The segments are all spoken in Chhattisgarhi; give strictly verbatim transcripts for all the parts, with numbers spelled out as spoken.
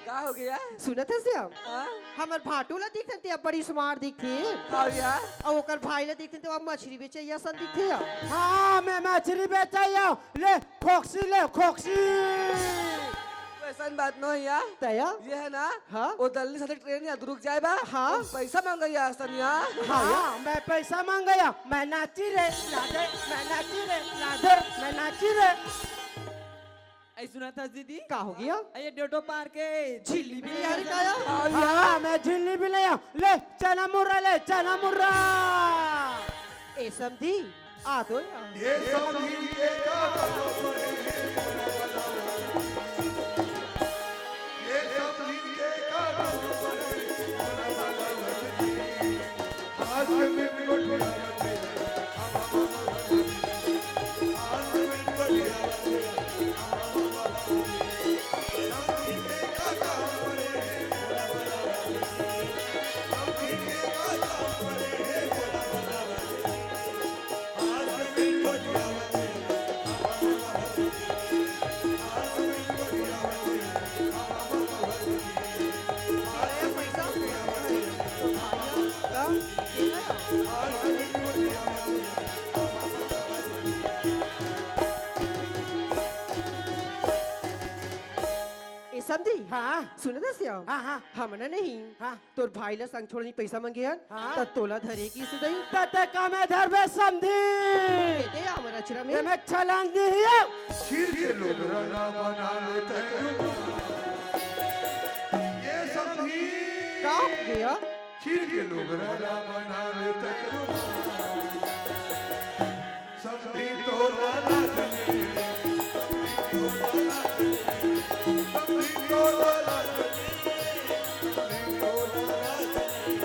का हो गया? सुनत हस या? हाँ? हमर भाटो ला देखथन ते बड़ी smart दिखथे। हाँ भैया। अउ ओकर भाई ला देखथन ते मछरी बेचइया सन दिखथे या। हाँ, मैं मछरी बेचइया। ले, खोकसी ले, खोकसी। वैसन बात नो हे या। तया? ये हे ना? हाँ? वो दल्ली साथे train या रुक जाए बा। हाँ? अउ पैसा मांगे या सन या। हाँ, हाँ, मैं पैसा मांगे या। मैं नाची रे, ला दे, मैं नाची रे, ला दे, मैं नाची रे। ऐ सुनत हस दीदी? का हो गया? अरे डोटो पार के झिल्ली भी ले आ रे का या? हाँ, मैं झिल्ली भी ले आ। ले, चना मुर्रा ले, चना मुर्रा। ए समधी, आ तो या। ये समधी के का, ये समधी के का, आज के दिन को ए समधी, हाँ। सुनत हस या? हाँ, हाँ। हमन नहीं। हाँ। तोर भाई ला संग छोड़नी पैसा मांगे हन, हाँ। त तोला धरे किहिस दई। त ते का में धरबे समधी? ए दे हमर अचरा में। एमे छलांग दिही। खीर के लोग रंगा बना लेते हैं। ये समधी। का हो गया? खीर के लोग रंगा बना लेते हैं। समधी तोला राजनी, समधी तोला राजनी, समधी तोला राजनी, समधी तोला राजनी,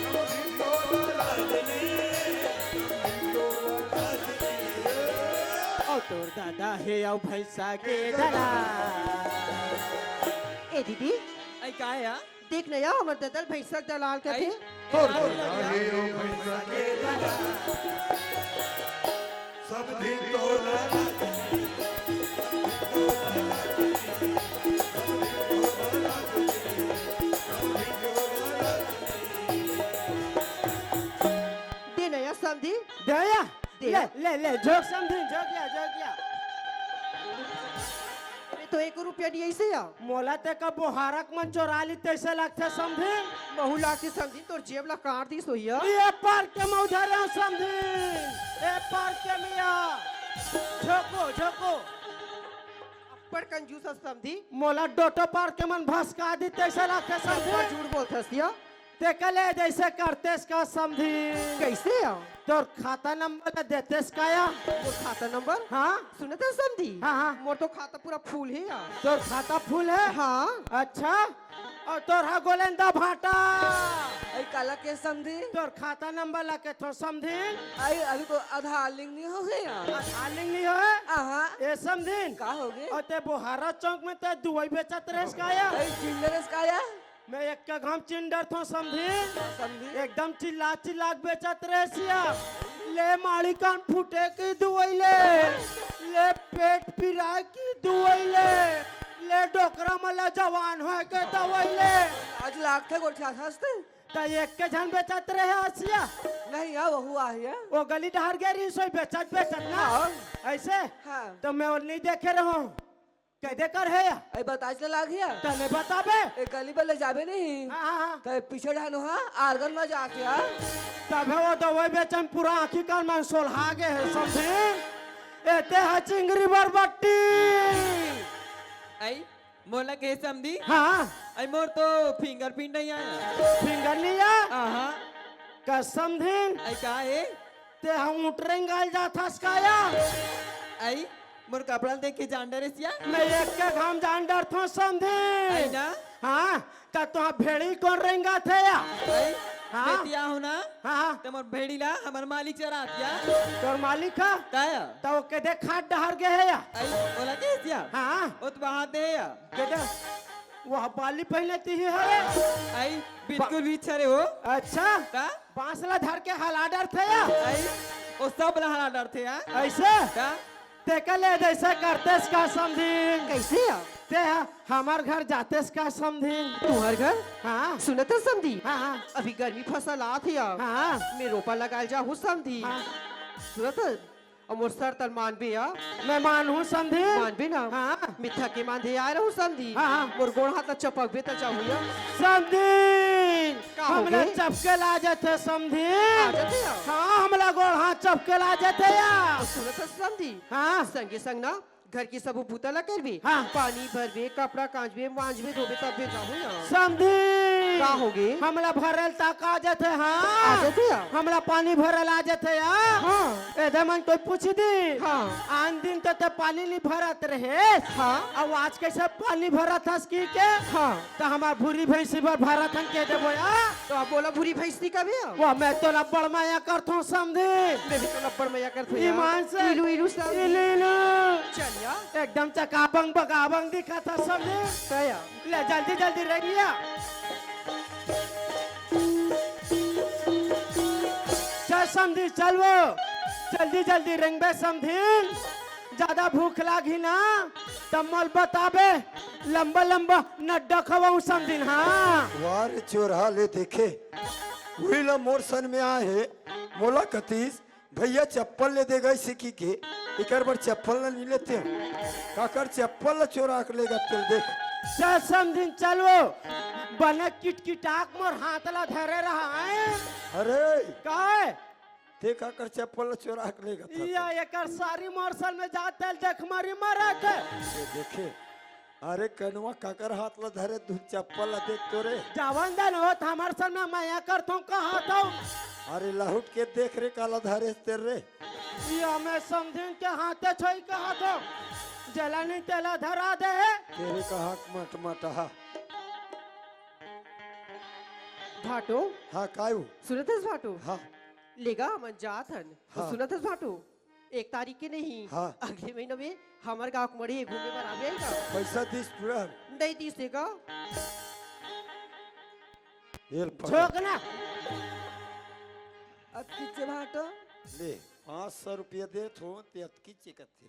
समधी तोला राजनी, समधी तोला राजनी। अउ तोर दादा हे अउ भैंसा के दलाल। ए दीदी। अई का हे या? देख न या, हमर ददल भैंसा दलाल कथे। अई, तोर अरे ओ भैंसा के दलाल। समधी तोला। दे न या समधी। दे या? दे ले, या। ले, ले, झोंक समधी, झोंक या, झोंक या। अरे तो एक रुपया नहीं ऐसे या। मोला ते का बोहारक मन चोरा ली तैसे लगथे समधी। महू लागथे समधी, तोर जेब ला काट दिस होही। ये पार के मैं उधर हूँ समधी। ए पार के मिया। झोंको, झोंको। अब्बड़ कंजूस हस समधी। मोला डोटो पार के मन भसका दी तैसे लगथे समधी। अब्बड़ झूठ बोलथस या। तेकर ले जैसे करतेस का समधी। कैसे या? तोर खाता नंबर ला देतेस का या? मोर खाता नंबर? हाँ। सुनत हस समधी? हाँ, हाँ। मोर तो खाता पूरा full हे या। तोर खाता full हे? हाँ। अच्छा। अउ तोर हा गोलेंदा भाटा। अई काला के समधी? तोर खाता नंबर ला के थो समधी। अई अभी तो आधार link नहीं होहे या। आधार link नहीं होहे? आहा। ए समधी। का होगे? अउ ते बोहारा चौक में ते दुवई बेचत रहेस का या? अई चिल्लर रहेस का या? मैं एक का घाम चिन डरथों समधी। समधी। एकदम चिल्ला चिल्ला के बेचत रहेस या। ले माड़ी कान फूटे की दुवई ले, ले पेट पिराए की दुवई ले, ले डोकरा मन ला जवान होए के दवई ले। आज लागथे गोठियाथस ते। त एक के झन बेचत रहे हस या। नहीं या, वहू आही हे। वो गली डहर गे रहिस होही बेचत बेचत ना। हाँ। ऐसे? हाँ। त मैं ओला नहीं देखे रहूं। कदे कर हे या? अई बताए ल लागही या। तने बताबे। ए गली बर ले जाबे नहीं। हाँ, हाँ, हाँ। त पीछे डहर नोहा आर्गन में जाके आ। तभे वो दवई बेचन पूरा आँखी कान मन सोलहा गे हे समधी। एते हा चिंगरी बरबट्टी। अई मोला के समधी? हाँ। अई मोर तो fingerprint नहीं आय। Finger नहीं आय? हाँ, हाँ। का समधी? अई का हे? ते हा ऊँट रेंगाय ल जाथस का या? अई, मोर कपड़ा ल देख के जान डरेस या? मैं एक के घाम जान डरथों समधी। अई ना? हाँ, का तुँहर भेड़ी कोन रेंगाथे या? अई, हाँ? मैं तिया हूँ ना? हाँ, हाँ। त मोर भेड़ी ला हमर मालिक चराथे या। तोर मालिक हा? का या? त वो कदे खाट डहर गे हे या? अई, ओला कहिस या? हाँ। वो तो बाहर दे या। कदे? वो बाली पहिने तिही हरे? अई, बिल्कुल भी अच्छा रे हो। अच्छा? का? बांस ला धर के हला डरथे या? अई, वो सब ला हला डरथे या। ऐसे? का? तेकर ले जैसे करतेस का समधी। कैसे या? ते ह हमर घर जातेस का समधी? तुहर घर? हाँ। सुनत हस समधी? हाँ, हाँ। अभी गर्मी फसल आत हे या। हाँ। मैं रोपा लगाए ल जाहूँ समधी। हाँ। सुनत हस? अउ मोर सरत ल मानबे या? मैं मानहूँ समधी। मानबे ना? हाँ। मैं थके मांदे आए रहूँ समधी। हाँ, हाँ। मोर गोड़ हाथ ल चपकबे त जाहूँ या। समधी, का हमला होगे? चपके ला जाथे समधी। आ जाथे या? हाँ, हमला गोड़ हाथ चपके ला जाथे या। सुनत हस समधी? हाँ। संगे संग ना घर के सबो बूता ला करबे। हाँ। पानी भरबे, कपड़ा कांचबे, मांजबे, धोबे, तब भेजाहूँ या। समधी। का होगे? हमला भरल तक आ जाथे, हाँ। आ जाथे या? हमला पानी भरल आ जाथे या। हाँ। एदे मन कोई पूछ दी। हाँ। आन दिन तो ते पानी नी भरत रहेस। हाँ। अउ आज कइसे पानी भरत हस कहिके? हाँ। त हमर भूरी भैंसी बर भरत हन कहि देबो या। त अब बोला भूरी भैंसी कबे? वाह, मैं तोला बड़ मया करथों समधी। मैं भी तोला बड़ मया करथों यार। ईमान से। इलू, इलू समधी। इलू, इलू। चल यार। एकदम चकाबंग बगाबंग दिखत हस समधी। त यार। ले जल्दी जल्दी रेंग लिया। चल समधी, चल वो। जल्दी जल्दी रेंगबे समधी। जादा भूख लागही ना, त मोल बताबे, लंबा लंबा नड्डा खवाहूँ समधिन, हाँ। वाह रे चोरहा, ले देखे, उही ला मोर सन में आए हे, मोला कतिस, भैया चप्पल ले दे गा कहिके, एकर बर चप्पल ला नी लेते हो, काकर चप्पल ला चोरा के ले गा तेला देख। चल समधिन, चल वो, बने किटकिटाक मोर हाथ ला धरे रहा, हैं? अरे। काय? ते काकर चप्पल ला चोरा के ले गा था? या एकर सारी मोर सन में जात तेला देख मारी मरत हे। ये देखे, अरे कनवा काकर हाथ ला धरे, तू चप्पल ला देख तो रे। जवन दिन होत हमर सन में मया करथों कहत हूँ। अरे लहुट के देख रे काला धरे तेरे। या मैं समधिन के हाथे छोई कहत हूँ। जेला नी तेला धरा दे। तेरे का हक मट मट हा। भाटो। हाँ, कायू? सुनत हस भाटो? हाँ। ले गा, हमन जात हन। हाँ। सुनत हस भाटो? एक तारीख के नहीं, हाँ। अगले महीना में हमर गाँव के मड़ई घूमे बर आबे आही गा। पैसा दिस टूरा? नहीं दिस हे गा। ये ल पकड़। झोंकना। अब किचे भाटो? ले, पाँच सौ रुपया देथों, ते अतकी चिकत हे।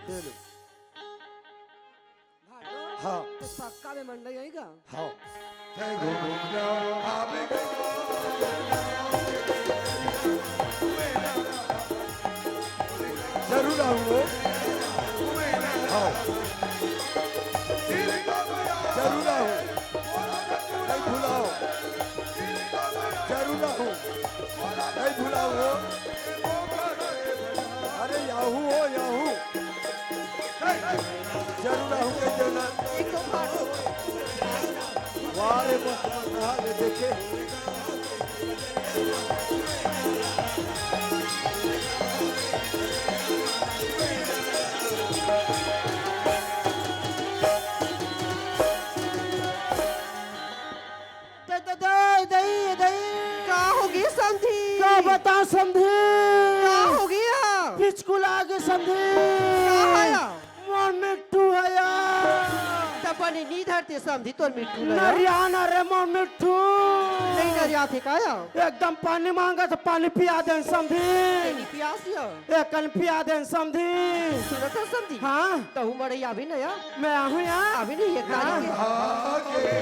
ले लो। भाटो, हाँ। तो पक्का में मंडई आही गा? हाँ। जरूर आहूँ। हाँ। जरूर आहूँ। नहीं भुलाओ। जरूर आहूँ। नहीं भुलाओ। अरे याहू हो, याहू। जरूर आहूँ कहि देना। वाह रे, मस्त, मस्त, हाँ, ले देखे। दे, दे, दे, दे, दे। का होगे समधी? का बताओं समधी? का होगे? पिचकुला गे समधी। का होगे? मोर मिट्ठू हे या। त बने नी धरते समधी तोर मिट्ठू ला। नरिया ना रे मोर मिट्ठू। नहीं नरियाथे का या? एकदम पानी मांगथे, पानी पिया दे समधी। नहीं पियास या। एक कन पिया दे समधी। सुनत हस समधी? हाँ। तहूँ मड़ई आबे ना या। मैं आहूँ या। आबे नहीं, एक तारीख के।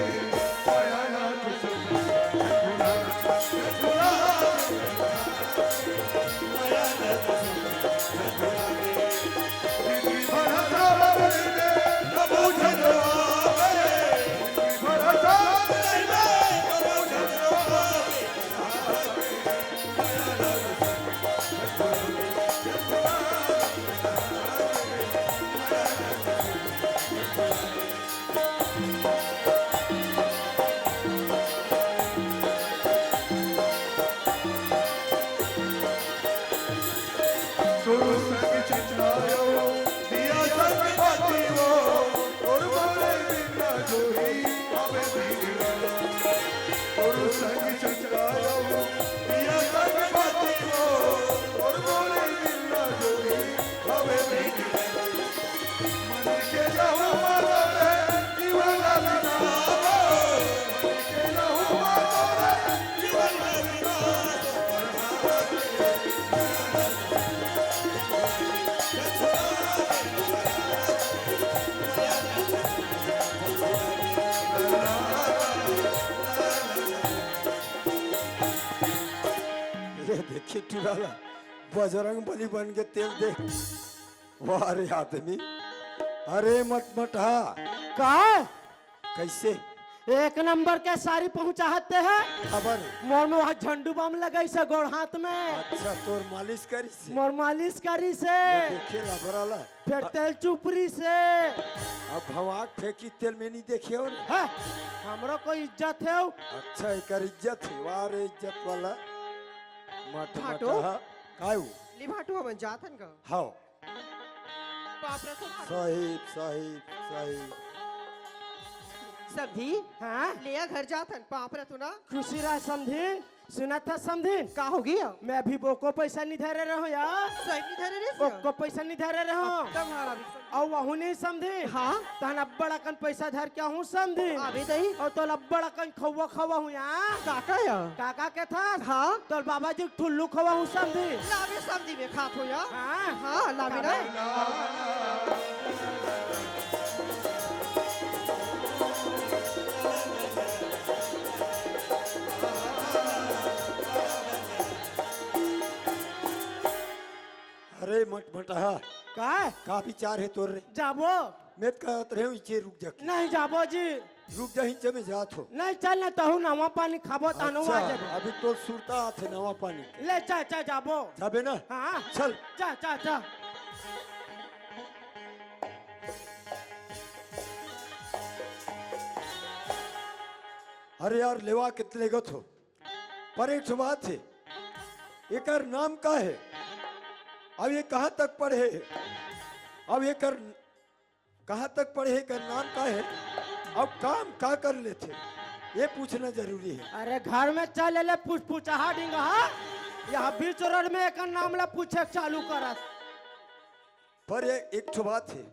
साला बजरंग बली बन के तेल दे। वाह रे आदमी। अरे मटमटहा। का? कैसे? एक नंबर के सारी पहुंचाहत ते है। खबर? मोर में वहाँ झंडू बाम लगाइस हे गोड़ हाथ में। अच्छा, तोर मालिश करिस हे? मोर मालिश करिस हे। ये देखे ला बराला। फिर तेल चुपरिस हे। अब भवाक फेंकी तेल में नहीं देखे हो रे। है, हमरो कोई इज्जत हे। अच्छा, एकर इज्जत हे, वाह रे इज्जत वाला। मट भाटो? मटहा। काय हो? ले भाटो, हमन जात हन का? हाव। बाप रे, तो भाटो। साहिब, साहिब, साहिब। समधी, हाँ? ले आ घर जात हन, बाप रे, तू ना। खुशी रह समधी। सुनत हस समधिन? का हो गया? मैं अभी ओको पैसा नहीं धरे रहों यार। सही नहीं धरे रहे ओको पैसा नहीं धरे रहों। अब तब हमारा भी समझ। अउ वहू नहीं समधिन? हाँ? तहन अब्बड़ अकन पैसा धर के आहूँ समधिन। अबे दही। अउ तोल अब्बड़ अकन खौवा खवाहूँ यार। काका या? काका के थस? हाँ? तोल बाबा जी ठुल्लू खवाहूँ समधिन। लावे समधी में खात हो यार। हाँ? हाँ, लावे ना। अरे मटमटहा। का? का विचार हे तोर रे? जाबो। मैं त कहत रहे हूँ, इचे रुक जा। नहीं जाबो जी। रुक जा, इचे में जात हो। नहीं चल ना, तहू नवा पानी खाबो, तानो अच्छा, आ जाबो। अभी तो सुरता आथे नवा पानी के। ले चल, चल जाबो। जाबे ना? हाँ। चल। चल, चल, चल। अरे यार, लेवा कितने गत हो? पर एक ठो बात हे, एकर नाम का हे? अब ये कहाँ तक पढ़े हे? अब एकर कहाँ तक पढ़े हे, एकर नाम का हे? अब काम का कर लेथे, ये पूछना जरूरी हे। अरे घर में चल ले, पूछ पूछाहा ढींगहा। यहाँ बीच रोड में एकर नाम ला पूछे चालू करत। पर ये एक ठो बात हे,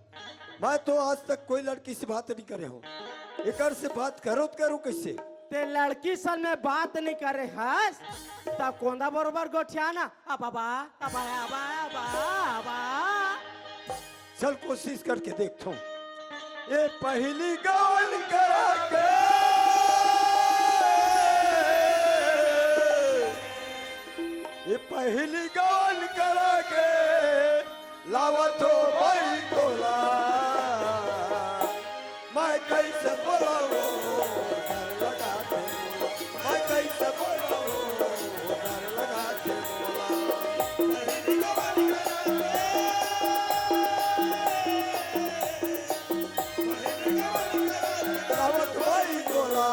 मैं तो आज तक कोई लड़की से बात नहीं करे हूँ। एकर से बात करो तो करो कैसे? ते लड़की सन में बात नहीं करे हस, त कोंदा बरोबर गोठिया ना। अबाबा, अबा, अबा, अबा, अबा। चल कोशिश करके देखथों। ये पहली गौन करा के, ये पहली गौन करा के, लावत हो भाई तोला, मैं कैसे बोलावो, डर लगा थे, मैं कैसे बोलावो, डर लगा थे बोला। लावत भाई तोला,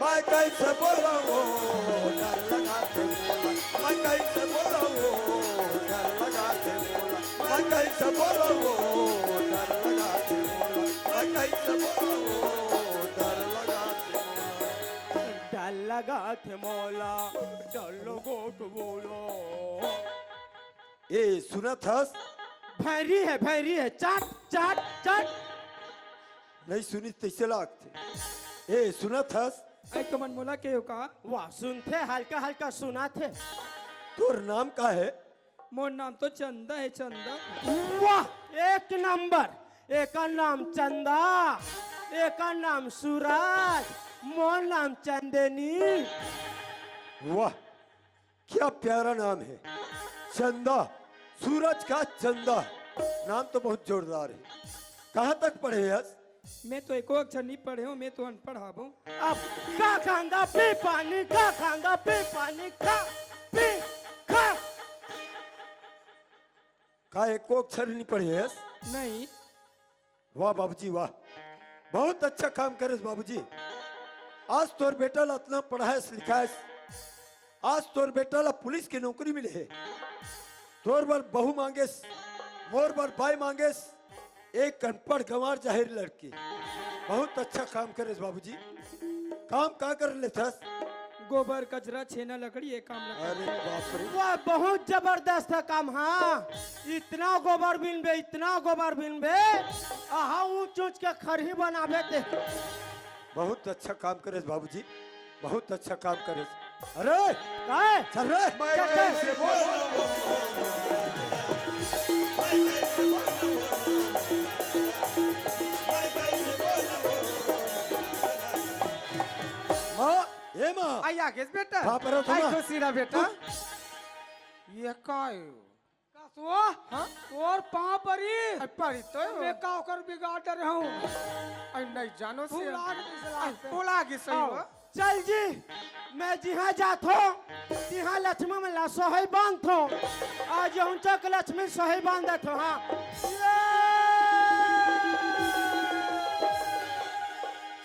मैं कैसे बोलावो, डर लगा थे बोला। मैं कैसे बोलावो, डर लगा थे बोला। मैं कैसे बोलावो, डर लगा थे बोला। मैं कैसे बोलावो, डर लगा थे बोला। डर लगा थे मोला, डर लगो तो बोलो। ए, सुनत हस? भैरी हे, भैरी हे, चाट, चाट, चाट। नहीं सुनिस तैसे लागथे। ए, सुनत हस? आई तो मन मोला के हो का? वाह, सुनथे, हल्का हल्का सुनाथे। तोर नाम का हे? मोर नाम तो चंदा हे, चंदा। वाह, एक नंबर। एकर नाम चंदा, एकर नाम सूरज, मोर नाम चंदनी। वाह, क्या प्यारा नाम है, चंदा, सूरज का चंदा। नाम तो बहुत जोरदार है। कहाँ तक पढ़े हस? मैं तो एको अक्षर नहीं पढ़े हूँ, मैं तो अनपढ़ हाबो। अब का खांदा पी पानी, का खांदा पी पानी, खा, पी, खा। का एको अक्षर नहीं पढ़े हस? नहीं। वाह बाबूजी, वाह, बहुत अच्छा काम करेस बाबूजी। आज तोर बेटा ला अतना पढ़ाएस लिखाएस, आज तोर बेटा ला पुलिस के नौकरी मिले हे, तोर बर बहू मांगेस, मोर बर बाई मांगेस, एक अनपढ़ गंवार जाहिर लड़की। बहुत अच्छा काम करेस बाबूजी। काम का कर लेथस? गोबर, कचरा, छेना, लकड़ी, ये काम लगा। अरे बाप रे। वाह, बहुत जबरदस्त हे काम। हाँ, इतना गोबर बिनबे, इतना गोबर बिनबे, आहा, ऊंच ऊंच के खरही बनाबे ते। बहुत अच्छा काम करेस बाबूजी, बहुत अच्छा काम करेस। अरे, काय? चल रे। मैं चल, चल। कैसे बोलूं? माँ, ए माँ। आई आगेस बेटा। हाँ, पर आई सुना। खुशी रह बेटा। ये का हे? का सो? हाँ? तोर पाँव परी? अरे परी तो हे। मैं का ओकर बिगाड़ डरे हूँ। अरे नहीं जानो से। भुला गे सही हो। चल जी, मैं जिहाँ जात हों, तिहाँ लक्ष्मी मन ला सोहई बांधत हों। आज यहूँ चौक लक्ष्मी सोहई बांधत हों, हाँ।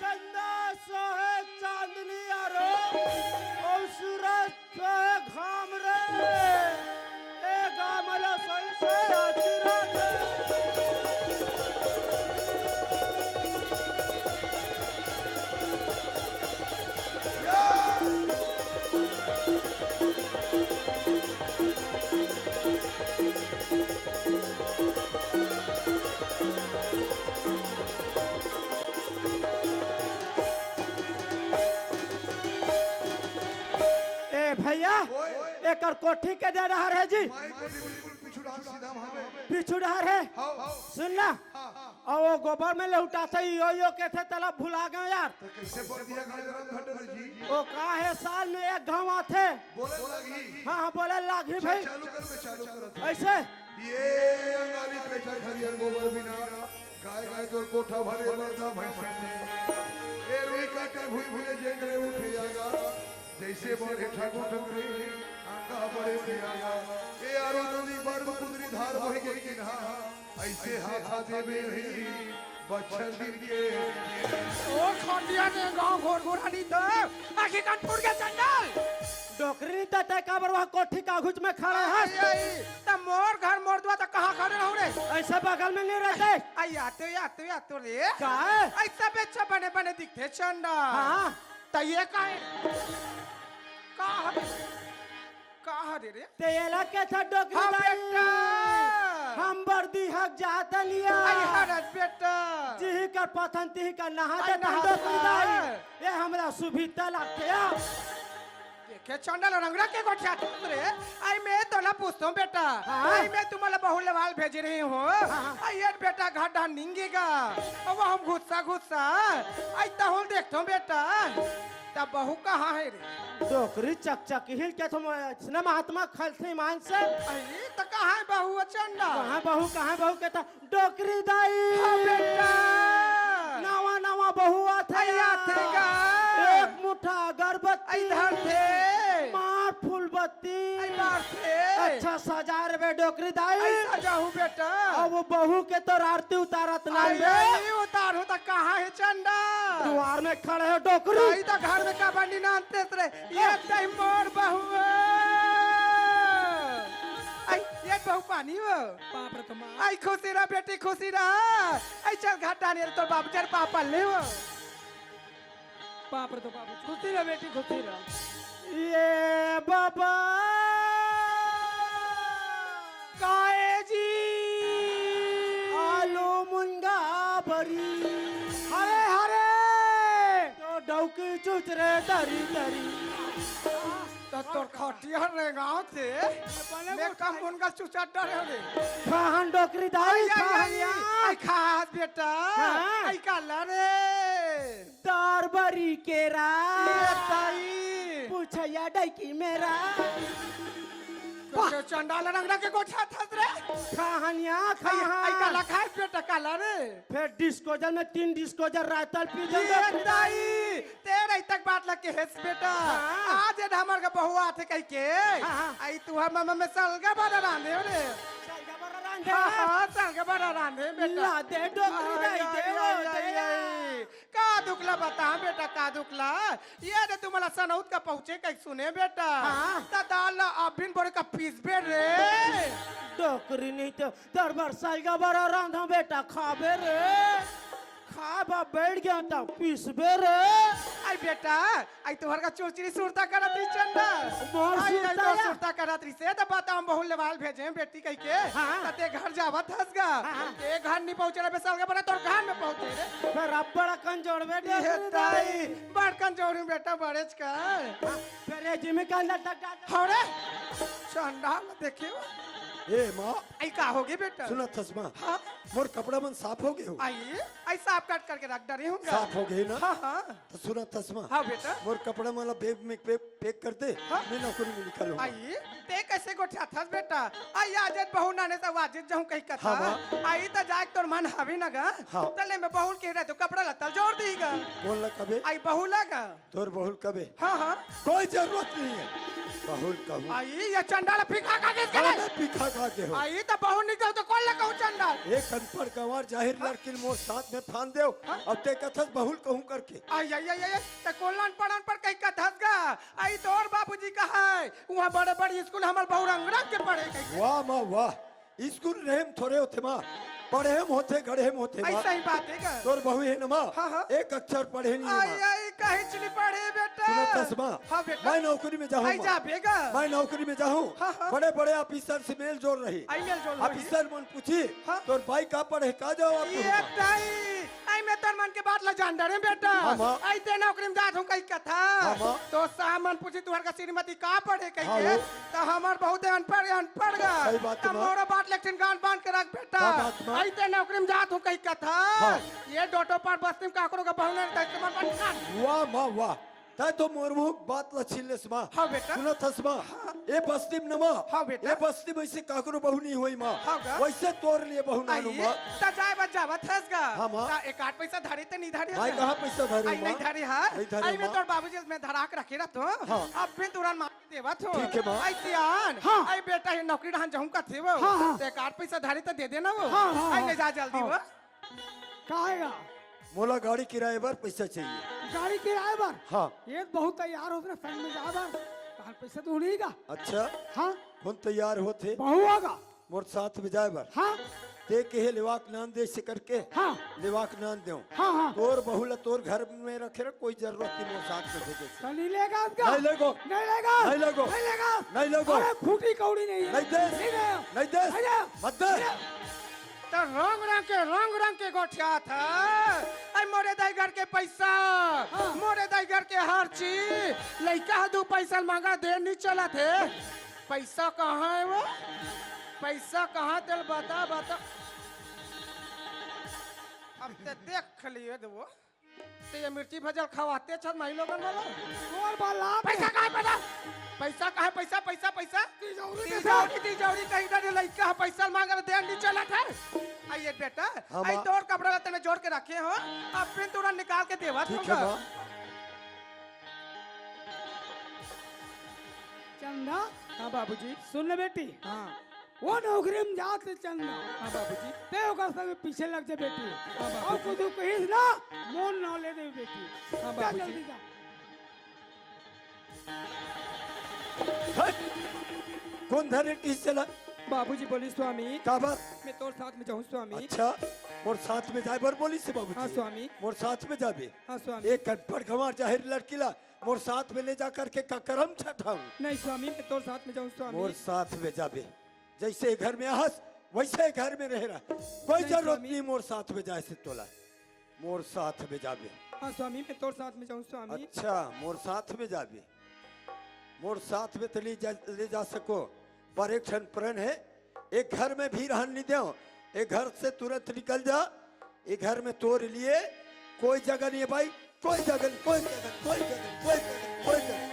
चंदा सोहे चांदनी आरो, अउ सूरज सोहे घाम रे। ए गाम ला सही से आशीर्वाद दे। ए भैया, ओए। एकर कोठी के दे डहर हे जी? माई कोठी बिल्कुल पीछू डहर सीधा हवे। पीछू डहर हे? हाँ, हाँ। सुन ना। हाँ, हाँ। अउ वो गोबर में लेहुटाथे, यो, यो कथे, तेला भुला गेंव यार। तो कैसे बोल दिया गाय राम भट्टर जी? वो का हे, साल में एक घांव आथे। बोले लागी। हाँ, हाँ, बोले लागी भाई। चालू कर, मैं चालू कर। ऐसे? ये अंगारी पेटा खरिया गोबर बिना, गाय गाय तोर कोठा भरे मरदा भैंसा। ए रुई काटे भुई भुई जेकरे उठे आगा, जैसे बड़े ठाकुर ठुकरे, आका बड़े उठे आगा। ए आरो नदी बड़ कुदरी धार बहि गे किनहा, ऐसे हाथा देबे रही बछर दिन के। ओ खटिया ने गांव घोर घोरानी तो आखी कान फूट गया चंडाल। डोकरी त तय काबर वहाँ कोठी का घुच में खड़े हस? आई, आई, त मोर घर मोर दुआ त कहाँ खड़े रहूं रे? ऐसे बगल में नहीं रहते। आई, आते, आते, आते रे। का है? ऐसा बेचा बने बने दिखते चंडाल। हाँ। त ये का है? का है? का हरे रे? ते एला कथे डोकरी हाँ, दाई। बेटा। हम बरदी हक जात लिया। आई हरत बेटा। जिही कर पथन तिही कर नहा आई देथन नहा डोकरी दाई। देथन। ये हमरा सुभिता लागथे या। देखे चंडाल रंगरा के गोठियाथस रे। आई मैं तोला पूछत हों बेटा। हाँ। आई मैं तुम्हाला बहु लेवाल भेजे रहे हों। हाँ, हाँ। आई ये बेटा घर डहर निंगेगा। अब हम घुस्सा घुस्सा। आई तहुल देखत हों बेटा। त बहू कहाँ हे रे? डोकरी चकचक हिल के तुम अइसने महात्मा खलथे ईमान से। अरे, त कहाँ हे बहू चंडाल? कहाँ बहू, कहाँ बहू कथे डोकरी दाई? हाँ बेटा। नवा नवा बहू आथे आई या। आथे गा। एक मुठा अगरबत्ती। आई धरथे। मार फूलबत्ती। आई मारथे। अच्छा सजा रे बे डोकरी दाई। आई सजाहूँ बेटा। अब वो बहू के तोर आरती उतारत ना आई बे। नहीं उतारहूँ त कहाँ हे चंडाल? दुआर में खड़े हो डोकरी। आई त घर में का बनी ना अंते रे। ये तई मोर बहू। आई, ये बहू पानी हो। बाप रे तो माँ। आई खुशी रह बेटी, खुशी रह। आई चल घाटा नहीं तो बाबू चल पापा ले हो। बाप रे तो बाबू, खुशी रह बेटी, खुशी रह। ये बाबा। काहे जी? आलू मुनगा बरी। हरे, हरे। तो डौकी चुच रे दरी, दरी। त तोर खटिया रे गाँव से। मैं कम मुनगा चुचा डरे रे। खाहन डोकरी दाई, आई, आई, खाहन आई, या। आई खास बेटा। हाँ। आई काला रे। दार बरी केरा। ये ताई। पूछया डैकी मेरा। तो चंडाल रंगना के गोठियाथस रे। खाहन या, आई, खाहन। आई काला खास बेटा काला रे। फिर डिस्पोजल में तीन डिस्पोजल रायतल पी ये दे। ताई। तेरा तक बात लग के हेस बेटा। हाँ। आज ये हमर का बहू आथे कह के। हाँ, हाँ। आई तू हम मम्मा में सलगा बड़ा रांधे हो रे। सलगा बड़ा रांधे हाँ, रे। हाँ, सलगा बड़ा रांधे बेटा। ला दे डोकरी आई, दे आई, दे, आई, ओ आई, दे। आई। का दुखला बता बेटा, का दुखला? ये दे तुम्हाला सनौत का पहुँचे कहीं सुने बेटा। हाँ। त दाल ला अबिन बड़े का पीस बे रे। डोकरी नहीं तो दरबार सलगा बड़ा रांधा बेटा खाबे रे। खाबा बैठ गया त पीसबे रे। आई बेटा, आई तोहर का चुरचुरी सुरता करत रही चंदा। मोर आई, आई सुरता तोर या? सुरता करत रही से त बता हम बहू लेवाल भेजे बेटी कह के। हाँ। त ते घर जावत हस गा। हाँ। ते घर नहीं पहुँचे रे बेसाल के बड़ा तोर घर में पहुँचे रे। फिर अब बड़ा कमजोर बेटा ये तू ताई, नहीं। बड़ कमजोर हूँ बेटा बड़ेच का। फिर ये जिमी का अंदर तक डाल। हरे चंडाल देखियो। ए माँ। आई का होगी बेटा? सुनत हस माँ। हाँ। मोर कपड़ा मन साफ हो गे हो? आई, आई साफ काट करके रख डरे हूँ गा। साफ हो गे ना? हाँ, हाँ। तो सुना तसमा। हाँ बेटा। मोर कपड़ा मन ला बैग में पे-, पैक कर दे। हाँ। मैं नौकरी में निकल लूंगा। आई, ते कैसे गोठियाथस बेटा? आई आज बहू नाने से वाजित जाऊँ कहीं कथा। हाँ, हाँ। आई तो जाए तोर मन हवे ना गा। हाँ। तले में बहू के रहे तो कपड़ा लत्ता जोर दी गा। बोल ना कबे। आई बहू ला गा। तोर बहुल कबे? हाँ, हाँ। कोई जरूरत नहीं है। बहुल कहूँ। आई, ये चंडाल फिका खा के इसके हाँ, लिए। मैं फिका खा के हूँ। आई, तो बहुल नहीं कहूँ, तो कौन ला कहूँ चंडाल? एक अनपढ़ गंवार जाहिर हाँ। लड़की मोर साथ में फान देव। हाँ। अब ते कथस बहुल कहूँ करके। आई, आई, आई, आई, तो कौन ला अनपढ़, अनपढ़ कहीं कथस गा? आई, तोर बाबूजी का है, वहाँ बड़े, बड़े स्कूल हमार बहु रंग, रंग के पढ़े गई। वाह माँ, वाह। स्कूल रहे म थोरे होथे माँ, पढ़े म होथे, गढ़े म होथे माँ। ऐसा ही बात है का? तोर बहू है ना माँ, हाँ, हाँ। एक अक्षर पढ़े नहीं है आई, माँ। आई, कहीं नहीं पढ़े बेटा। सुनो तसमा, हाँ बेटा। मैं नौकरी में जाहूँ आई माँ। जा बेगा। मैं नौकरी में जाहूँ। हाँ, हाँ। बड़े बड़े ऑफिसर से मेल जोल रही। आई मेल जोल रही। ऑफिसर मन पूछी, हाँ। तोर बाई का पढ़े, का जवाब दूँ ये माँ? ताई, आई मैं तोर मन के बात ला जान डरे बेटा। हाँ, माँ। आई ते नौकरी में जात हूँ कहीं कथा। हाँ, माँ। तो साहब मन पूछी, तुहर का श्रीमती का पढ़े कहीं हाँ, के? वो। तो हमार बहुत अनपढ़, अनपढ़ गा। सही बात तो है, माँ। मोरो बात लेकिन गान बांध के रख बेटा। का बात, माँ? आई ते नौकरी में जात हूँ कहीं कथा। हाँ। ये डोटो पर बस्ती में काकरो का बहु नहीं रहता, इस्तेमाल मत कर। वाह, माँ, वाह। तै तो मोर मुँह बात ला छीन लेस माँ। हाँ बेटा। सुनत हस माँ। हाँ। ए बस्ती में न माँ। हाँ बेटा। ए बस्ती में ऐसे काकरो बहू नहीं होई माँ। हाँ गा। वैसे तोर लिए बहू नानू आई, माँ। त जाए बा जावत हस गा। हाँ माँ। त एक आध पैसा धरी त नहीं धरी भाई हस? कहाँ पैसा धरी आई माँ? नहीं धरी हा। नहीं धरी आई मैं माँ। तोर बाबूजी में धरा के रखे रहत हो। हाँ। अब भी तुरंत मार देवत हो। ठीक है माँ। आई सियान। हाँ। आई बेटा ही नौकरी डहान जाऊँ का थे वो। हाँ, हाँ। त एक आध पैसा धरी त दे देना वो। हाँ, हाँ, आई हाँ। ले जा जल्दी हाँ। वो। का आएगा? मोला गाड़ी किराए बर पैसा चाहिए। गाड़ी किराए बर? हाँ। ये बहुत तैयार होत ना फैन में जाए बर। तार पैसा तो उड़ेगा। अच्छा। हाँ। कौन तैयार होत हे? बहू आगा। मोर साथ में जाए बर। हाँ। ते कहे लेवाक नान दे से करके। हाँ। लेवाक नान देव। हाँ, हाँ। तोर बहू ला तोर घर में रखे रह, कोई जरूरत नहीं मोर साथ में भेजे से। तो नहीं लेगा उसका? नहीं लेगो। नहीं लेगा? नहीं लेगो। नहीं लेगा? नहीं लेगो। अरे खूटी कौड़ी नहीं है। नहीं दे। नहीं दे। नहीं दे। नहीं दे। मत दे। नहीं दे। त रंग रंग के, रंग रंग के गोठियात हे। आई मोरे दाई घर के पैसा, हाँ। मोरे दाई घर के हर चीज। लइका ह दू पैसा मांगा दे नहीं चलत हे। पैसा कहाँ है वो? पैसा कहाँ तेल बता, बता। अब ते देख लिए दे वो। ते ये मिर्ची भजल खवाते छत माई लोगन वाला। तोर बाला। पैसा कहाँ है पैसा? पैसा कहाँ है पैसा, पैसा, पैसा? तिजौरी के तिजौरी, तिजौरी कहीं का लइका है, पैसा मांग रहे, देन नहीं चलत है। आइए बेटा, हाँ, आई माँ। तोर कपड़ा लत्ते में जोड़ के रखे हो, अब फिर तुरंत निकाल के देवत ठीक है, होगा। माँ। चंदा। हाँ बाबूजी। सुन ले बेटी। हाँ। वो नौकरी में जात हे चंदा। हाँ बाबूजी। ते ओकर संग पीछे लग जा बेटी। हाँ बाबूजी। और कुछ कहिस ना, मोर नाव ले दे बेटी। हाँ जा बाबूजी। जल्दी जा। हट! कौन धरे टीस चला? बाबूजी बोली स्वामी। काबर? मैं तोर साथ में जाऊँ स्वामी। अच्छा, मोर साथ में जाए बर बोली से बाबूजी। हाँ स्वामी। मोर साथ में जाबे। हाँ स्वामी। एक अनपढ़ गंवार जाहिर लड़की ला मोर साथ में ले जा करके का करम छठाऊं? नहीं स्वामी, मैं तोर साथ में जाऊँ स्वामी। मोर साथ में जाबे। जैसे घर में आहस, वैसे घर में रहे रह। कोई नहीं, जरूरत स्वामी। नहीं मोर साथ में जाए से तोला। मोर साथ में जाबे। हाँ स्वामी, मैं तोर साथ में जाऊँ स्वामी। अच्छा, मोर साथ में जाबे। मोर साथ में तो ले जा, ले जा सको, पर एक ठन प्रण है, एक घर में भी रहन नहीं दो, एक घर से तुरंत निकल जा। ये घर में तोर लिए कोई जगह नहीं है भाई, कोई जगह नहीं, कोई जगह, कोई जगह, कोई जगह, कोई जगह।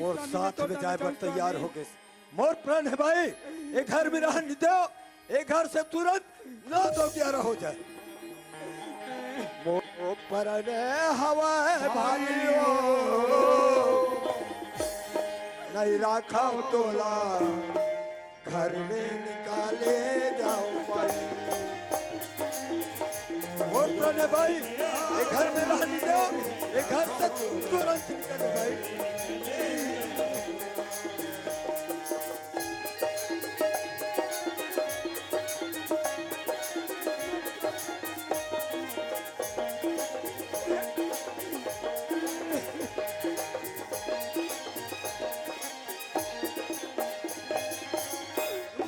मोर साथ में जाए बर तैयार हो गए। मोर प्रण है भाई, ये घर में रहन नहीं दो, ये घर से तुरंत नौ दो ग्यारह हो जाए। मोर प्रण हवय भाई ओ, नहीं राखव तोला, घर में निकाले जाओ भाई। मोर प्रण भाई, ये घर में रहन दो, ये घर से तुरंत निकल भाई।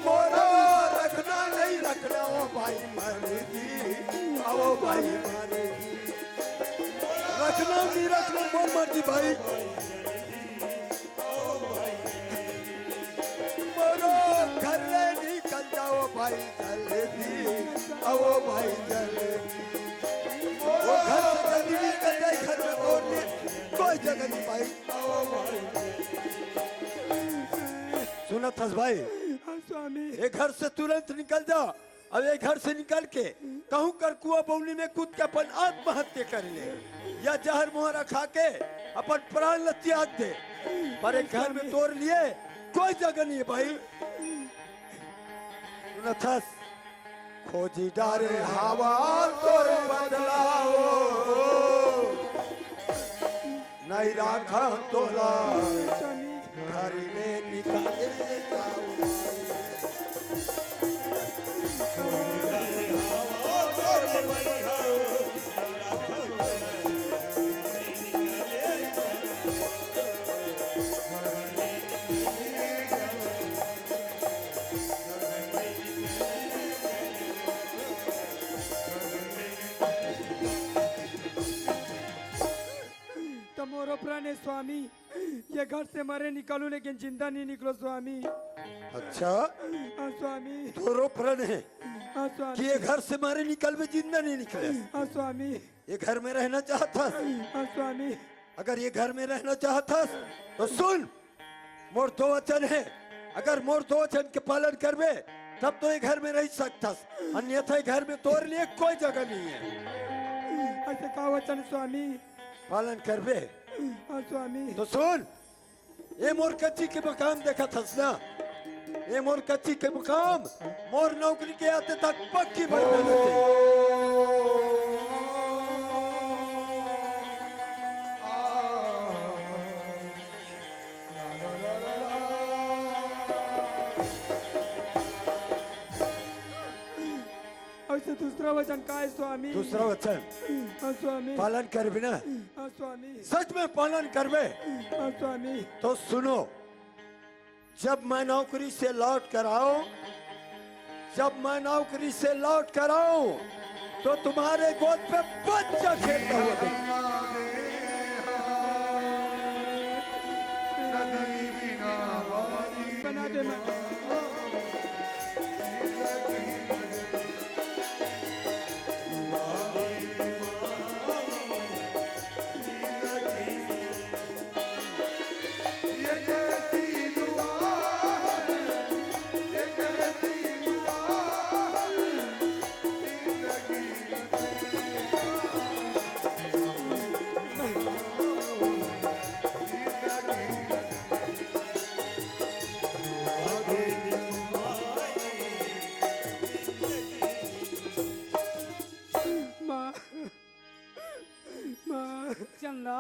मोरा रखना नहीं रखना, ओ भाई मरेगी, ओ भाई मरेगी। मोरा रखना नहीं रखना, मोर मर्जी भाई। मोरो घर ले निकल जाओ भाई, जल्दी आओ भाई, जल्दी। वो घर से जल्दी निकल जाए, घर में कोई, कोई जगह नहीं भाई। सुनत हस भाई, हाँ स्वामी। ये घर से तुरंत निकल जा। अब ये घर से निकल के कहूँ कर कुआं बौली में कूद के अपन आत्महत्या कर ले, या जहर मोहरा खा के अपन प्राण ल त्याग दे, पर एक घर में तोर लिए कोई जगह नहीं है भाई। सुनत हस, खोजी डारे हवा तोर बदलाओ, नहीं राखा तोला घर में निकाले जाओ। त मोरो प्राण हे स्वामी, ये घर से मरे निकलूं, लेकिन जिंदा नहीं निकलो स्वामी। अच्छा, हाँ स्वामी। तोरो प्रण हे हाँ स्वामी। कि ये घर से मरे निकलबे, जिंदा नहीं निकले? हाँ स्वामी। ये घर में रहना चाहत हस? हाँ स्वामी। अगर ये घर में रहना चाहत हस तो सुन, मोर दो वचन हे, अगर मोर दो वचन के पालन करबे तब तो ये घर में रह सकत हस, अन्यथा ये घर में तोर लिए कोई जगह नहीं है। ऐसे का वचन स्वामी? पालन करबे? हाँ स्वामी। तो सुन, ये मोर कच्ची के मकान देखत हस ना, ये मोर कच्ची के मकान मोर नौकरी के आते तक पक्की बन जाथे। ऐसे दूसरा वचन का हे स्वामी? दूसरा वचन हाँ स्वामी। पालन करबे ना? हाँ स्वामी। सच में पालन करबे? हाँ स्वामी। तो सुनो, जब मैं नौकरी से लौट कर आऊं, जब मैं नौकरी से लौट कर आऊं तो तुम्हारे गोद पे बच्चा खेलता हुआ देखूं। बना दे माँ। माँ, माँ। चंदा।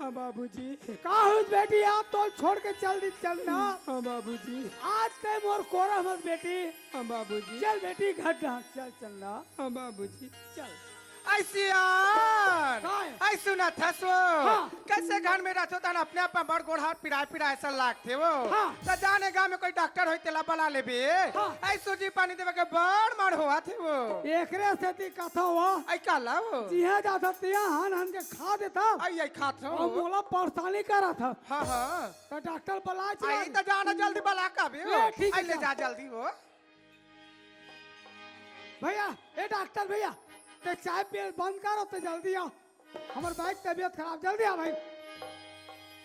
हाँ बाबूजी। का होइस बेटी, आप तो छोड़ के चल दी चंदा। हाँ बाबूजी। आज ते मोर कोरा मत बेटी। हाँ बाबूजी। चल बेटी घर डाल, चल चंदा। हाँ बाबूजी। चल। ऐ सियान, का हे? ऐ सुनत हस वो? हाँ। कैसे घर में रहथो तहन अपने आप में बड़ गोड़ हाथ पिराए पिराए असन लागथे वो। हाँ। त जाने गाँव में कोई डॉक्टर होई तेला बला लेबे। हाँ। ऐ सूजी पानी देवे के बड़ मड़ होवत हे वो। एकरे सेती कथा हुआ। ऐ काला वो? जिहाँ जाथस तिहाँ हन हन के खा देथस। ऐ, ऐ खात हो। अउ मोला परेशानी करत हस। हाँ, हाँ। त डॉक्टर बला चला। ऐ त जाना जल्दी बला का बे। ए, ठीक हे, ऐ ले चल। जा जल्दी वो। भैया, ए डॉक्टर भैया, ते चाय पिए बंद कर, ते जल्दी आ। हमर बाई के तबीयत खराब, जल्दी आ भाई।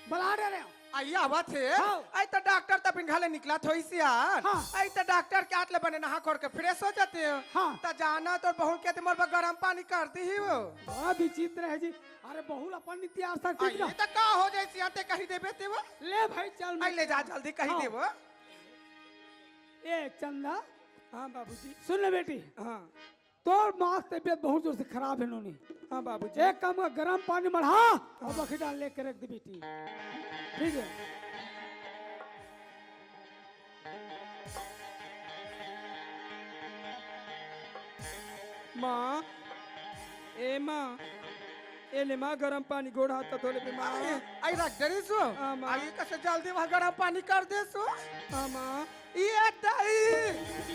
बला दे रे। अई आवत हे। हाँ। अई त डॉक्टर त अपन घर ले निकलत होइस यार। हाँ। अई त डॉक्टर के आत ले बने नहा खोर के फ्रेश हो जाते हो। हाँ। त जाना तोर बहू के ते मोर बर गरम पानी कर दिही वो। बड़ा विचित्र हे जी। अरे बहू ल अपन नीति आ सकती अई ना। त का हो जाइस यार, ते कही देबे ते वो। ले भाई चल। अई ले जा जल्दी कही हाँ। दे वो। ए चंदा। हाँ बाबूजी। सुन ले बेटी। हाँ। तोर माँ के तबीयत बहुत जोर से खराब हे नोनी। हाँ बाबूजी। एक काम कर, गरम पानी मढ़ा अउ बखरी डाल लेके रख दे बेटी। ठीक हे। माँ, ए माँ, ए ले माँ, गरम पानी गोड़ हाथ धो लेबे माँ। अई, अई रख दे रहिस वो। हाँ, माँ। अई कइसे जल्दी वहाँ गरम पानी कर देस वो। हाँ, माँ। ये दाई।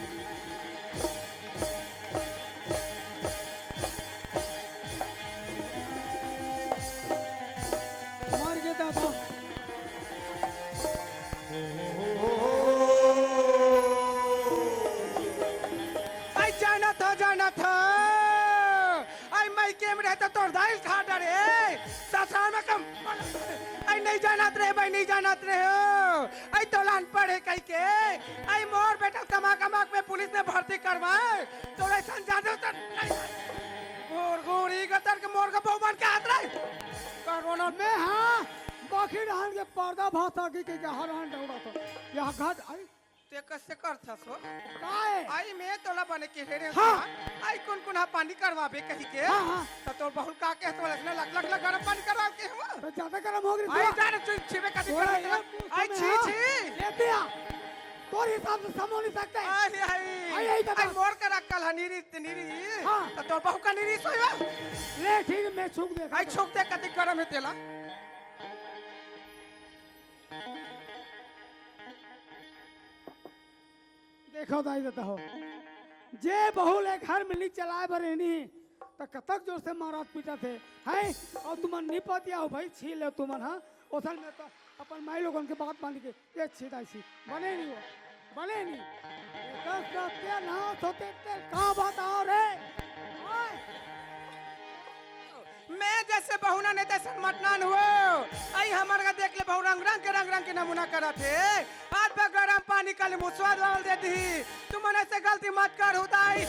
नहीं जानत रहे हो, अई तोला अनपढ़ हे कहिके, अई मोर बेटा कमा कमा के पुलिस में भर्ती करवाए, तोला अइसन जादू तो नहीं। घूर घूर ही गतर के मोर का बहू बन के हाथ रहे। कोरोना में हाँ, बाकी रहन के पर्दा भाषा की के हरान दौड़ा तो। यह घट आई। ते कइसे करथस हो? काय? अई मैं तोला बने के रे हाँ। अई कुन कुन हा पानी करवाबे कहिके? हाँ, हाँ। त तोर बहू का के तोला इतना लग लग लग गरम पानी करवा के हुआ? त ज्यादा गरम हो गई आई पूरा। जाने चुप छिबे कदी तोरा कर ये पूछते अई में छी हाँ। छी। ये दिया। तोर हिसाब से समो नहीं सकते। अई अई। अई यही तो अई बात। मोर कर अक्कल हा नीरी नीरी। हाँ। त तोर बहू का नीरी सोया। ले ठीक मैं छुक दे। अई छुक दे कदी गरम हे तेला। देखो दाई ददा हो, जे बहू ले घर में नहीं चलाए बर रहनी, त कतक जोर से मारत पीटत हे, हैं? अउ तुमन नहीं पतिया हो भाई, छील ले तुमन, हाँ? ओसल में तो अपन माई लोगन के बात मान के, ये छी दाई छी, बने नहीं हो, बने नहीं। ये दस दस तेल, हाँ, सोते तेल, का बात आओ रे? हैं? मैं जैसे बहुना ने तैसन मटनान हो। अई हमर का देख ले बहु रंग रंग के, रंग रंग के नमूना करत हे। आज बा गरम पानी का ले मुसवा डाल दे दी। तुमन ऐसे गलती मत कर हो दाई।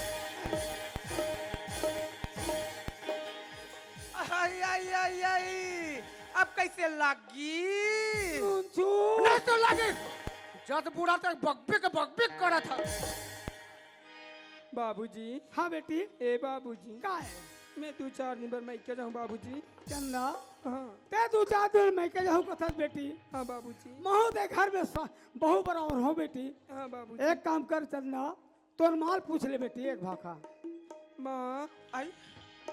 आई, आई, आई, आई। अब कैसे लागी? चुन, चुन। नहीं तो लागे। जद बूढ़ा तक बकबिक, बकबिक करत हे। बाबूजी। हाँ बेटी। ए बाबूजी। का है? मैं दू चार दिन बर मइके जाहूँ बाबूजी। चंदा। हाँ। ते दू चार दिन मइके जाहूँ कथस बेटी। हाँ बाबूजी। महूँ ते घर में सा-, बहू बराबर हो बेटी। हाँ बाबूजी। एक काम कर चंदा, तोर माल पूछ ले बेटी एक भाखा। माँ। आई।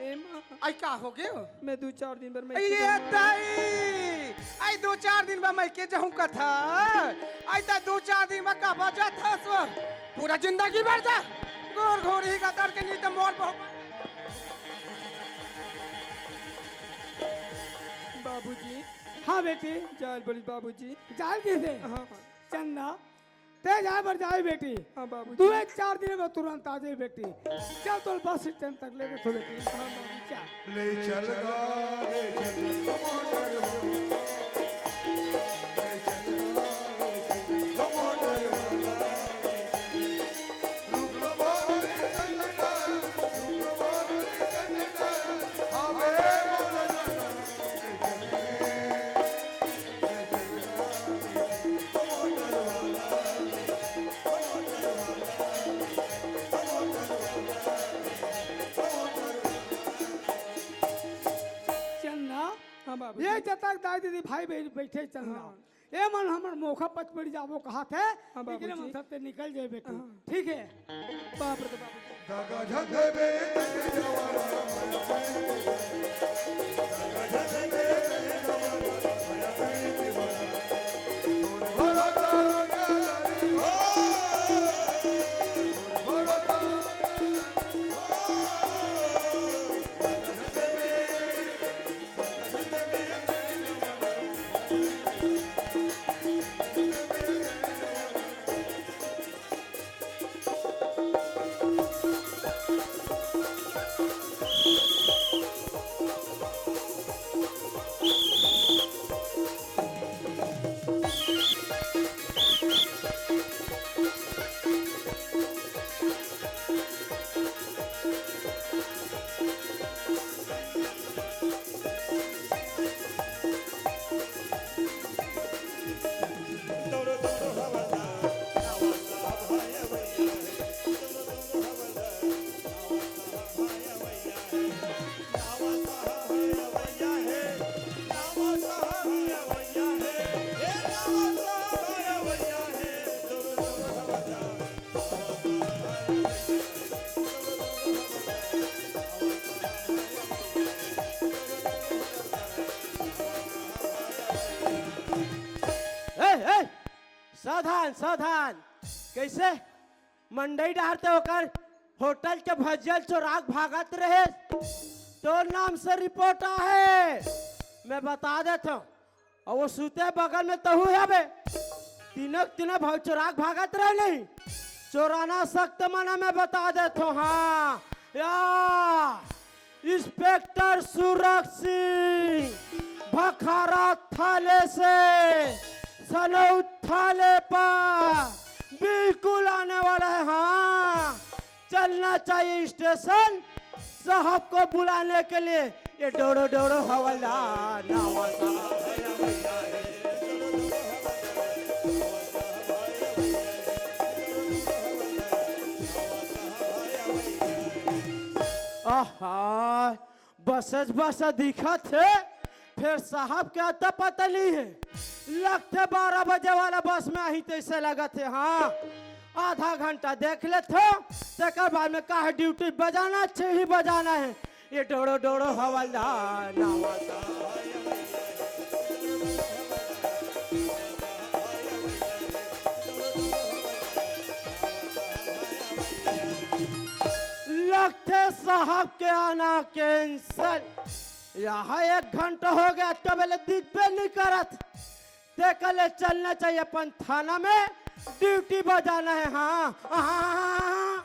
ए माँ। आई का हो गयो? मैं दू चार दिन बर मइके अरे जाहूँ। दाई, आई दू चार दिन बर मइके जाहूँ कथा। आई त दू चार दिन बर का बजा था सो? पूरा जिंदगी भर जा। गोर घोर ही गतर के नी त मोर बहू। बाबूजी। हाँ बेटी। जाल बोली बाबूजी। जाल किसे? हाँ, हाँ। चंदा, ते जाए बर जाए बेटी। हाँ बाबूजी। तू एक चार दिन में तुरंत आ जाए बेटी। चल तो बस स्टैंड तक लेके चलो बेटी। हाँ बाबूजी, चल। ले चल गा, ले चल गा। चंदा, हाँ बाबू। ये जतक दाई दीदी भाई बहन बैठे चंदा। हाँ। ए मन हमर मोखा पच पड़ जाबो कहा थे। हाँ बाबू जी। मन सबसे निकल जाए बेटी। हाँ। ठीक है। बाप रे बाप। ए, ए, सावधान, सावधान। कैसे? मंडई डहर ते ओकर होटल के भजिया ल चोराक भागत रहे। तोर नाम से रिपोर्ट आहे, मैं बता देत हूँ। अउ वो सुते बगल में तहू हबे। तीनों के तीनों भाव चोराक भागत रहे नहीं। चोराना सख्त मना, मैं बता देत हूँ। हाँ, या। इंस्पेक्टर सूरज सिंह, भखारा थाले से सनौत थाले पर बिल्कुल आने वाला है। हाँ, चलना चाहिए स्टेशन साहब को बुलाने के लिए। ये डोड़ो डोड़ो हवलदार, नवा साहब। आहा, बसच बस दिखत हे, फेर साहब के अता पता नहीं है। लगथे बारह बजे वाला बस में आही तैसे लगत हे। हाँ, आधा घंटा देख लेथो, तेकर बाद में काहे ड्यूटी बजाना, छह ही बजाना है। ये डोड़ो डोड़ो हवलदार, नवा साहब। लगथे साहब के आना कैंसल। यहाँ एक घंटा हो गया, तब ले दिखबे नहीं करत। ते कले चलना चाहिए अपन थाना में, ड्यूटी बजाना है। हाँ, हाँ, हाँ, हाँ, हाँ।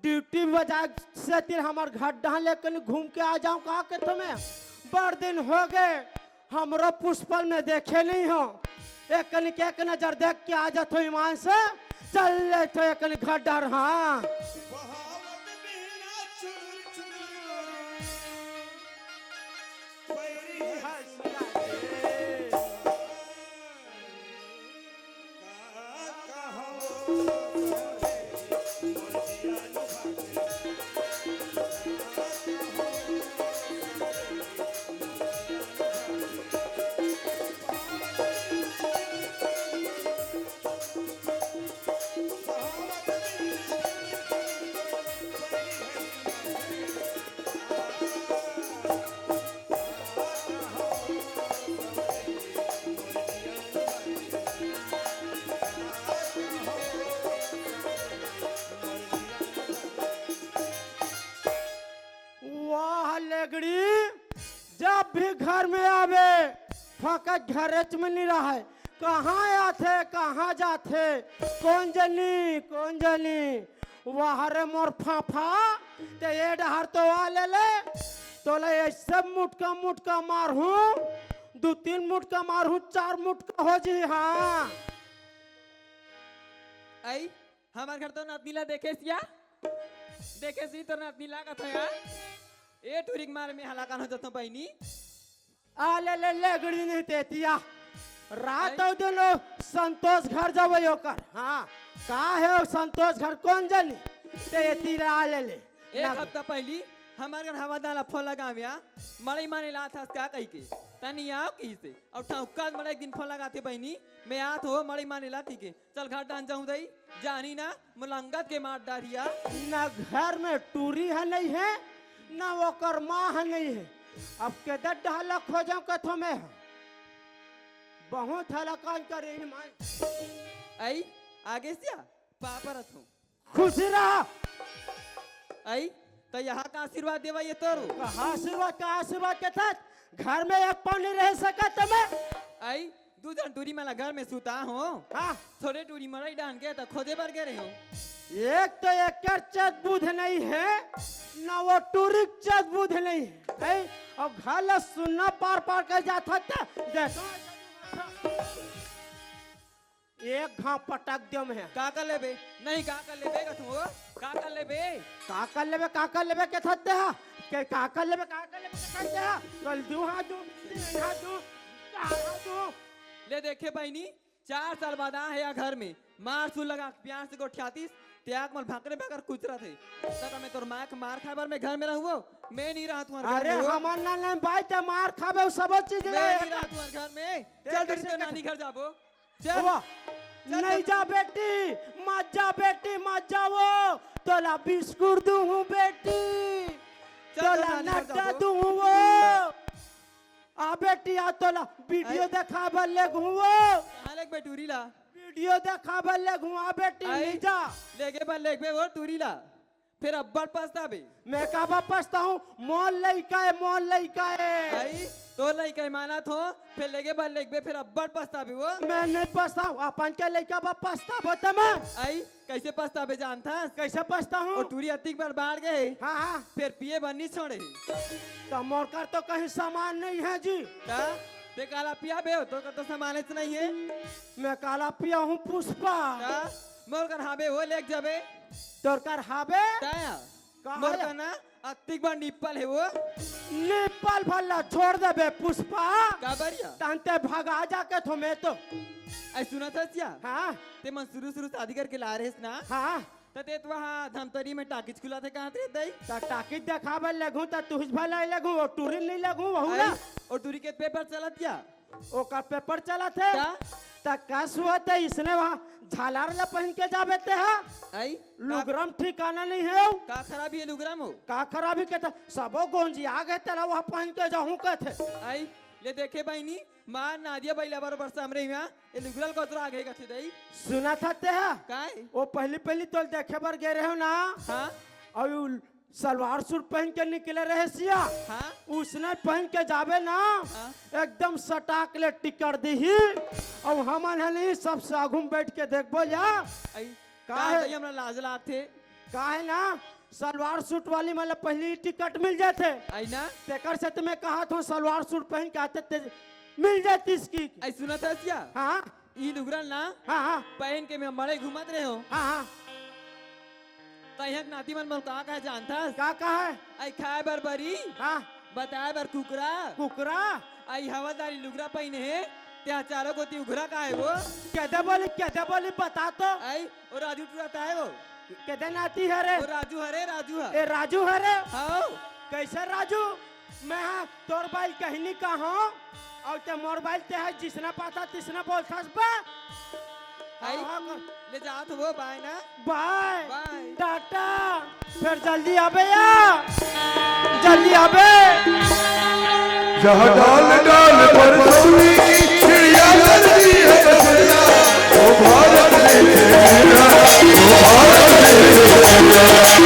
ड्यूटी बजा से तिर हमर घर डहान ले कनी घूम के आ जाऊं का के तुम्हें? बड़ दिन हो गए, हमरो पुष्पल में देखे नहीं हो। एक कनी के एक नजर देख के आ जात हो ईमान से, चल ले तो एक कनी घर डर। हाँ। बहावत बिना चुरुर चुरुर करू, बैरी हंसिया रे। वाह लेगड़ी, जब भी घर में आवे, फकत घरेच में नहीं रहे। कहाँ आथे, कहाँ जाथे, कौन जनी, कौन जनी। वाह रे मोर फाफा, ते ये डहर तो आ ले ले, तोला ऐसे मुटका मुटका मारहूँ, दू तीन मुटका मारहूँ, चार मुटका हो जी। हाँ। आई, हमर घर तो नतनीला देखे सिया, देखे सी तो नतनीला कथा यार। ए टूरी के मारे में हलाकान हो जतो बहिनी। आ ले ले लेगड़ी नहीं तेतिया। रात आई। अउ दिन ओ संतोष घर जावे ओकर। हाँ, का हे ओ संतोष घर कौन जनी? तेतिया आ ले ले। एक ना हफ्ता पहली हमर घर हवादार ला फोन लगाव्या, मड़ई माने ला आथस का कही के। तनी आओ कही से। अउ ठौका मड़ई एक दिन फोन लगाथे बहिनी, मैं आत हो मड़ई माने ला ठीक है। चल घर डाहन जाहूं दई, जानी ना, मोला अंगत के मार डारिया। ना घर में टूरी ह नहीं है, ना ओकर माँ ह नहीं है। अब केदर डहला खोजों कथो मैं ह। बहुत हलाकान करे ईमान। आई, आगे सिया, पापा रथो। खुशी रहा। आई, त यहाँ का आशीर्वाद देवा ये तोरो? कहाँ आशीर्वाद, का आशीर्वाद के साथ? घर में एक पाँव नहीं रह सकत मैं। आई, दू झन टूरी मन ला घर में सुता हो। हाँ। थोड़े टूरी मड़ई डाहन के त खोदे बर गे रहे हो। एक तो एकर चेत बुध नहीं है, ना वो टूरी के चेत बुध नहीं है। हैं? अउ घर ला सुन्ना पार पार के जात हते, देखो। एक घाव पटक दियो मैं। का कर लेबे? नहीं, का कर लेबे कथो? का कर लेबे? का कर लेबे, का कर लेबे के थत्ते हा? के का कर लेबे, का कर लेबे के थत्ते हा? कल दू हाथ दू, तीन हाथ दू, चार हाथ दू। ले देखे बहिनी, चार साल बाद आ हे या घर में, मार सुर लगा के प्यार से गोठियातीस, त्याग मल भाकरे भाकर कुचरत हे। तब मैं तोर माँ के मार खाए बर मैं घर में रहूँ, मैं नहीं रहा तुम्हारे घर अरे में हो। हमार ना नाम भाई ते मार खाबे, उ सब चीज मैं ले। नहीं रहा तुम्हारे घर में। ते चल कैसे बेटी तो कर- नानी घर जाबो। चल। वाह। चल, नहीं चल। जा बेटी, मत जा बेटी, मत जाओ। तोला बिस्कुट दूँ बेटी, चल, चल, तोला नानी घर नट्टा जाबो। दूँ वो। आ बेटी, आ तोला वीडियो आई। देखा बर ले घूँ वो। कहाँ लेग बे टूरी ला? वीडियो देखा बर ले घूँ, आ बेटी, आई। नहीं जा। लेगे बर लेग बे वो टूरी ला। फिर अब्बड़ पछताबे। मैं काबर पछताहूँ? मोर लइका हे, मोर लइका हे। आई, तोर लइका मानत हो, फेर लेगे बर लेगबे, फेर अब्बड़ पछताबे वो। मैं नहीं पछताऊं, अपन के लइका बर पछताबो त मैं। अई, कइसे पछताबे जानथस? कइसे पछताहूं? ओ टूरी अतिक बर बाढ़ गे हे। हाँ, हाँ। फेर पिए बर नी छोड़े। त मोर कर तो कहीं सामान नहीं है जी। का? ते काला पियाबे हो, तोर कर तो सामानेच नहीं है। मैं काला पिया हूँ पुष्पा। का? मोर कर हाबे हो, लेग जाबे। तोर कर हाबे? का? का मोर है? का ना, अतिक बड़ निप्पल हे वो। निप्पल भल्ला छोड़ देबे पुष्पा। काबर या? तहन ते भगा जाके थो मैं तो। अई सुनत हस या? हाँ। ते मन शुरू शुरू शादी करके ला रहेस ना? हाँ। त ते तो वहाँ धमतरी में टाकिज खुला थे, कहाँ थे दई? त टाकिज देखाबे लेगहूँ, त तुहिच भल्ला लेगहूँ, ओ टूरी नहीं लेगहूँ, वहू ला। अई, ओ टूरी के पेपर चलत या? ओकर पेपर चलत हे। का? त कस होत हे, इसने वहाँ झालर ला पहिन के जाबे ते हा। अई? लुगरा म ठिकाना नहीं हे। का खराबी हे लुगरा म? का खराबी के त सबो गोंजिया गे तेला वहाँ पहिन के जाहूँ कथे। अई? ले देखे बहिनी, मार नादिया बइला बरोबर सामने हुआ, ए लुगरा ल कोतरा आगे कथे दई। सुनत हस ते हा? काय? ओ पहिली पहिली तोल देखे बर गे रहेंव ना। हाँ? अउ सलवार सूट पहिन के निकले रहेस या। हाँ? उसने पहिन के जाबे ना, हाँ? एकदम सटाक ले टिकर दिही। अउ हमन ह नहीं, सबसे आघू म बइठ के देखबो या। अई, का का हे? दई, हमरा लाज लागथे। का हे ना, सलवार सूट वाली मन ला पहिली टिकट मिल जाथे। अई ना? तेकर से त मैं कहत हूँ, सलवार सूट पहिन के आते ते मिल जातिस कि। अई सुनत हस या? हाँ? ई लुगरा ल ना हाँ, हाँ। पहिन के मैं मड़ई घूमत रहेंव। हाँ, हाँ। त इहाँ के नाती मन मोला का कहे जानथस? का कहे? अई खाए बर बरी, हाँ। बताए बर कुकरा। कुकरा? अई हवलदारी लुगरा पहिने हे, ते हा चारों कोती उघरा काहे वो? केदे बोली, केदे बोली बता तो। अई, ओ राजू टूरा ताय वो। केदे नाती हरे? ओ राजू हरे, राजू ह। ए राजू हरे? हाँ। कइसे राजू? मैं हा तोर बाई कहिनी कहूँ, अउ ते मोर बाई ते हा जिसना पाता तिसना बोलथस बे। अई, हाँ, हाँ। ले जात हो बाय ना। बाय। बाय। टाटा। फेर जल्दी आबे या। जल्दी आबे। जहाँ डाल डाल पर मौसमी चिड़िया लड़ती है बसेरा, वो भारत देश है मेरा, वो भारत देश है मेरा।